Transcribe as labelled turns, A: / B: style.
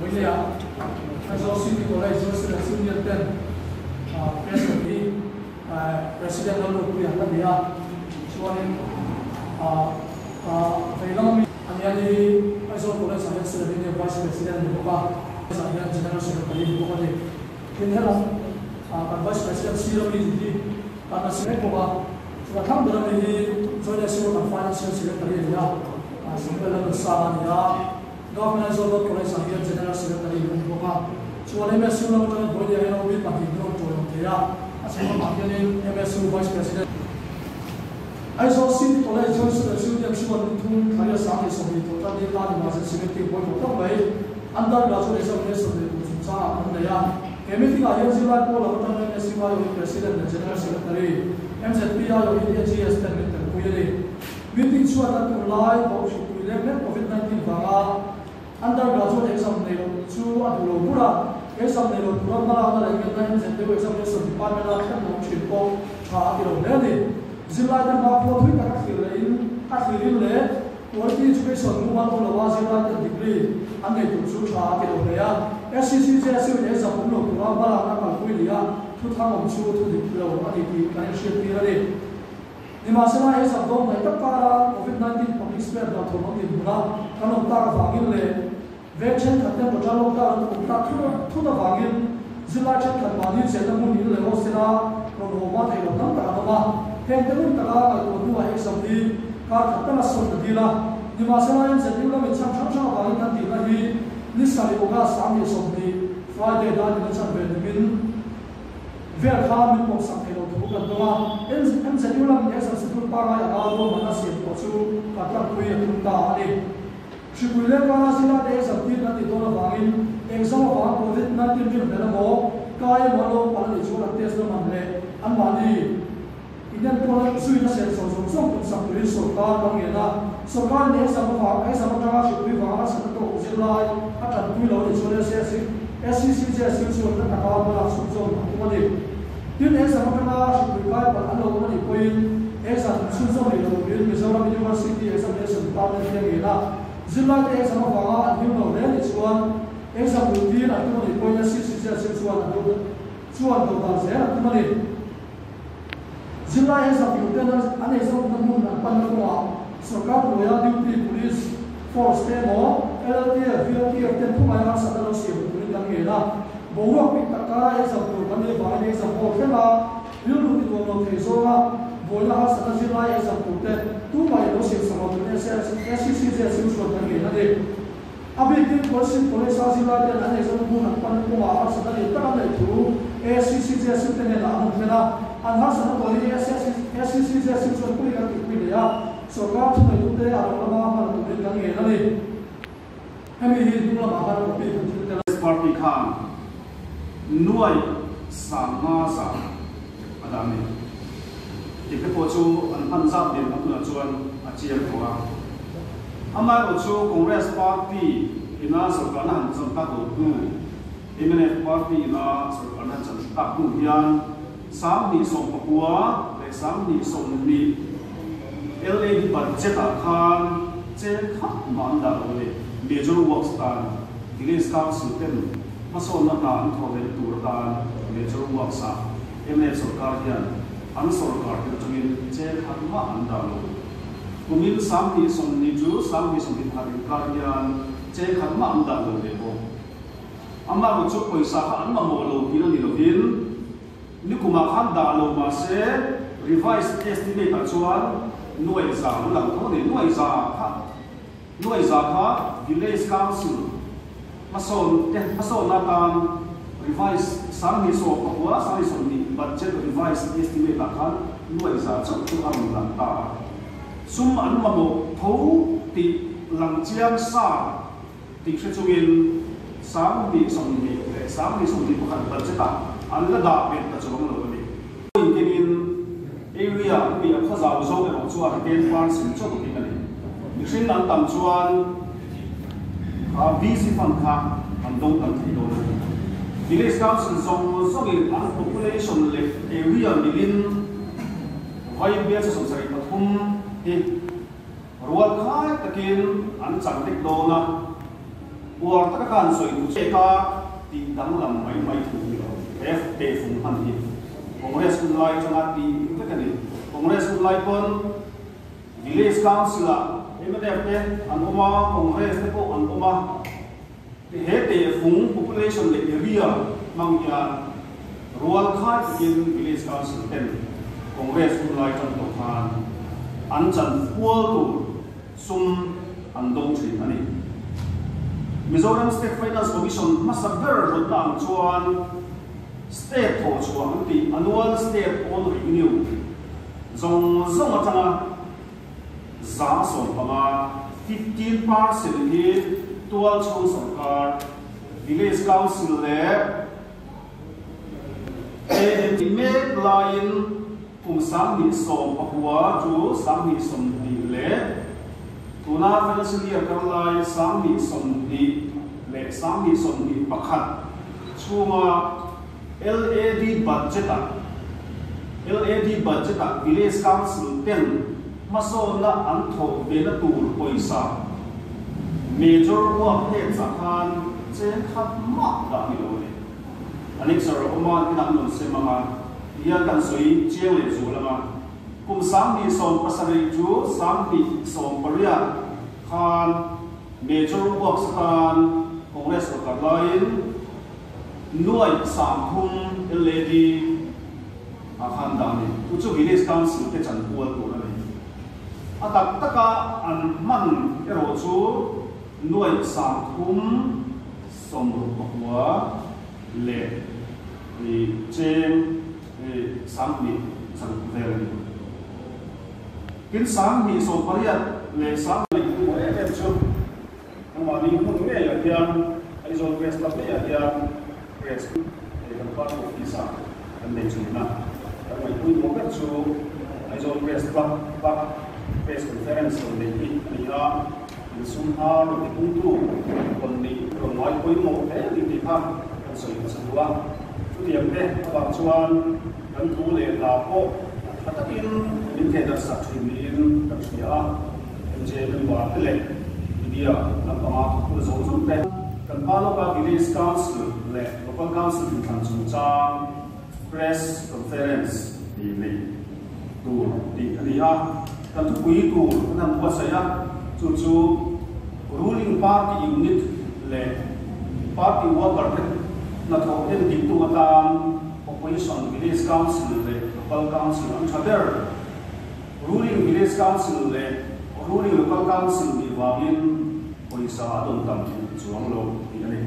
A: Vawinia Aizawl City College Joint Students Union ten President hi President Lalruatpuia an la ni a, chuanin vei lama mi Aniani hi Aizawl College ah hian Student Union Vice President a ni bawk a, ah hian General Secretary a ni bawk a ni. Tin helam kan Vice President sir ami hi kan la si mek bawk a, chutah thlang ber ami hi Joint SU kan Financial Secretary a ni a, Samuel Lalnunsanga a ni a. Government Aizawl Road College ah hian General Secretary a ni bawk a, chuan MSU lam atangin Vawinia hian OB pahnih an rawn tawiawm thei a, a chhung lamah hianin MSU Vice President. Aizawl City College Joint Students Union chuan ni thum thlaria 20 tawh tan ni tan emergency meeting pawimawh tak mai undergraduate examination leh tur chungchangah kan nei a. He meeting ah hian zirlai pawl lam atang MSU aiawhin President leh General Secretary, MZP aiawhin AGS ten min telpui a ni. Meeting chhuat a tur lai pawh hripui leng mek Covid 19 vanga undergraduate exam nei loh chu a duh lo bur a, exam nei lo tura hmalakna leh ngenna MZU Examination Department a thlen awm thin pawh tha a ti lo hle a ni. Zirlaite hma khua thui tak a thlir leh in a thlirin leh quality education mumal awm loa zirlaite degree an nei tur chu tha a ti lo hle a. SCCJSU in exam awm lo tura hmalakna kalpui ni a thuthang awm chu thu dik lo a ni tih kan inhriattir a ni. Nimahsela, he zam dawm hnaih tak kara Covid 19 public square hlauhthawn awm dinhmun a kan awm tak avangin leh veng thenkhat ten total lockdown an awm tak thut avangin zirlai thenkhat mahni chenna hmun in leh hostel a rawn haw hma theih loh tam tak an awm a. Heng te ngun taka ngaihtuah hnuah exam hi kar khat tala sawn ta dil a. Nimahsela, MZU lamin chhan hrang hrang avangin kan tihna hi ni sarih August 2020 Friday dan in a chan ve nimin Vel kha min pawhsak thei lo thu kan dawng a, MZU lamin he substitute pangai anga ruahmanna siam tawh chu kan tlangpui a tum ta a ni. Hripui leh kara zila te exam tir kan tih dawn avangin exam avanga Covid 19 rin hmel emaw, kai emaw an lo palh a nih chuan an test na man leh anmahni inenkawl zuina senso zawng zawng tumsak turin sawrkar kan ngen a. Sawrkarin exam avang exam atanga hripui vanga harsatna tawk zirlai a tanpui lo a nih chuan SCCJSU chuan na taka hmalak chhun zawm a tum a ni. Tin, exam atanga hripui kai palh an lo awm a nih pawhin exam chhunzawm rih lo turin Mizoram University Examination Department hi a ngen a. Zirlaite exam avanga an him lo hle a nih chuan exam luhtir an tum a nih pawhin SCCJSU chuan a duh chuan dawhdan zel a tum a ni. Zirlai exam turten an eizawnna hmun an panna kawngah sorkar hnuaia duty police force te emaw LLTF, VLTF ten thungai harsatna lo siam turin kan ngen a. Boruak pik tak kara exam tur kan nih avangin exam hall thleng a, rilru ti nuam lo thei zawnga buaina harsatna zirlai exam turte tumah in lo siam sak lo turin SCCJSU chuan kan ngen a ni. A bikin Kolasib College a zirlai ten an eizawn hmun an pan kawngah harsatna lian tak an neih thu ACCJSU te hnenah an rawn thlen a, an harsatna tawh hi ACCJSU chuan pui kan tihpui leh a, sorkar thuneitute a ro lama hman turin kan ngen a ni. Hemi hi hnung lamah khan copy kan thil tel a.
B: Party khan nuai 50 za a dah a ni. Tih te pawh chu an hman zat lian a hunah chuan a chiang tawh a. Amaherawh chu Congress party ina sorkarna han chan tak lo hnu, mnf party ina sorkarna han chan tak hnu hian 2019 leh 2020 LAD budget ah khan cheng khat mah an dah lo a ni. Major works tan Village Council ten hmasawnna hna an thawh leh tur atan Major works ah mnf sorkar hian an sorkar tir atangin cheng khat mah an dah lo. Kumin 2020 chu 2021 inkar hian cheng khat mah an dah lo leh bawk. Amaherawh chu pawisa kha an mamawh lo tih a ni lovin, nikumah khan dah lo mahse revised estimate ah chuan nuai za an lang tho a ni. Nuai za kha nuai za kha Village Council hmasawn te hmasawnna atan revised 2019 2020 budget revised estimate ah khan nuai za chauh chu a rawn lang ta a. Sum an mamawh tho tih lang chiang sa tih hre chungin 2020 leh 2021 budget ah an la dah bet ta chuang lo a ni. Kengin area an nih a khaw zau zawk erawh chuan 10% chauh bik a ni. Mihring an tam chuan kha VC fund kha an dawng tam thei dawn a ni. Village Council zawng zawngin an population leh area milin vai bial chu 73 hi rual khai takin an chan vek dawn a. Uar taka khan sawi duh che ka tih danglam mai mai thu ni lo. He tehfung hman hi Congress hun lai atanga tih vek a ni. Congress hun lai pawn Village Council ah mnf te an awm a, Congress te pawh an awm a. He tehfung population leh area hmang hian rual khai takin Village Council ten Congress hun lai tan tawh khan an chan fual tur sum an dawng thin a ni. Mizoram State Finance Commission hmasa ber rawtna ang chuan State thawh chhuah an tih Annual State Own Revenue zawng zawng atanga 15%, 15%, hi tualchhung sawrkar, Village Council leh AMC mek laiin Kum 2019 chu 2020 leh tuna financial year kal lai 2020 leh 2021 chhunga LAD budget-ah LAD budget-ah Village Council ten hmasawnna an thawh vena tur pawisa major work heads ah khan cheng khat mah dah ni lo a ni. Annexure a awm a, inah an rawn sem ang a, tihian kan sawi chiang leh zual ang a. Kum 2017 chu 2018 khan Major Works atan Congress sorkar laiin nuai 30 LAD ah khan dah a ni. Chu chu Village Council te chanpual tur a ni. A tak taka an hman erawh chu nuai 30 69 leh cheng 20 vel a ni. Tin, 2018 leh 20 pawimawh em em chu anmahni hmun ngeiah hian Aizawl Press Club ngeiah hian Press kan party office-ah kan nei thin a. Kan ngaihpawimawh ber chu Aizawl Press Club a Press Conference rawn neih hi a ni a. Insum har rawn tipungtu rawn nih rawn ngai pawimawh hle a ni tih kha kan sawi hmasa duh a. Chutiang te avang chuan kan thu leh hla pawh tha takin min thehdarh sak thin niin kan hria a. MJ member te leh media lampanga thawktu zawng zawng te. Kan hma lawka Village Council leh Local Council inthlan chungchang Press Conference tih neih tur tih a ni a, kan thupui tur kan han buatsaih a, chu chu Ruling Party Unit leh Party Worker te hnathawh en diktu atan Opposition Village Council leh Local Council an tha ber. Ruling Village Council leh Ruling Local Council nih vangin pawisa a dawn tam chuang lo tih a ni.